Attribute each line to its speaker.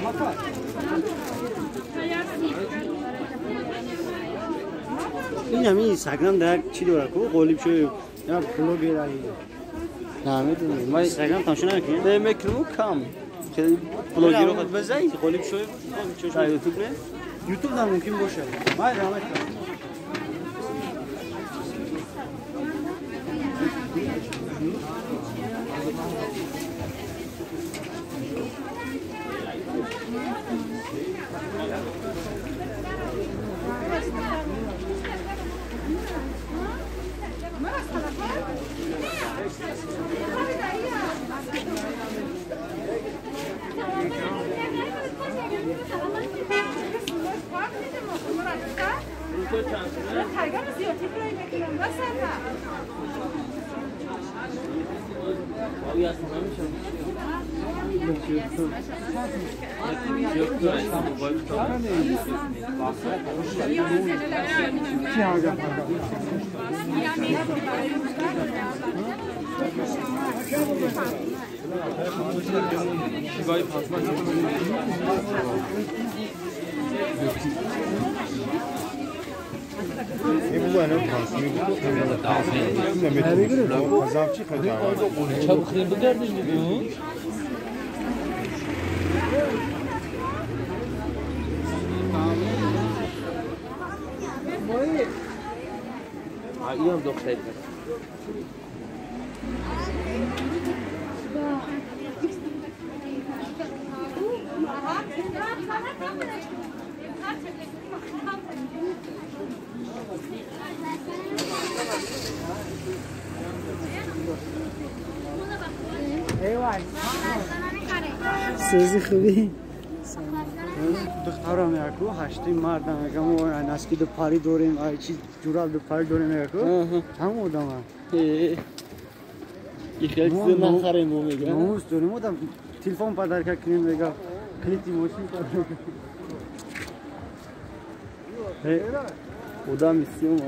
Speaker 1: Ин ҳамин Инстаграм дар чӣ дора ку ғолиб шуд я блогер ай.
Speaker 2: На медонам. Ман
Speaker 1: Инстаграм тамошо намекунӣ?
Speaker 2: Не мекунам кам. Хеле блогерро хат бизай.
Speaker 1: Ғолиб шуд.
Speaker 2: Дар Ютуб не?
Speaker 1: Ютуб дар мумкин бошад. Ман раҳмат. سوزی خوبی؟ دخترم یکو هشتی مردم میگم و نسکی دو پاری داریم آی چی جوراب دو پاری داریم یکو هم آدم ها
Speaker 2: این خیلی چیز نخریم و میگم
Speaker 1: ناموس داریم آدم تلفن پدر کنیم میگم کلیتی ماشین پدر
Speaker 2: کنیم آدم میسیم و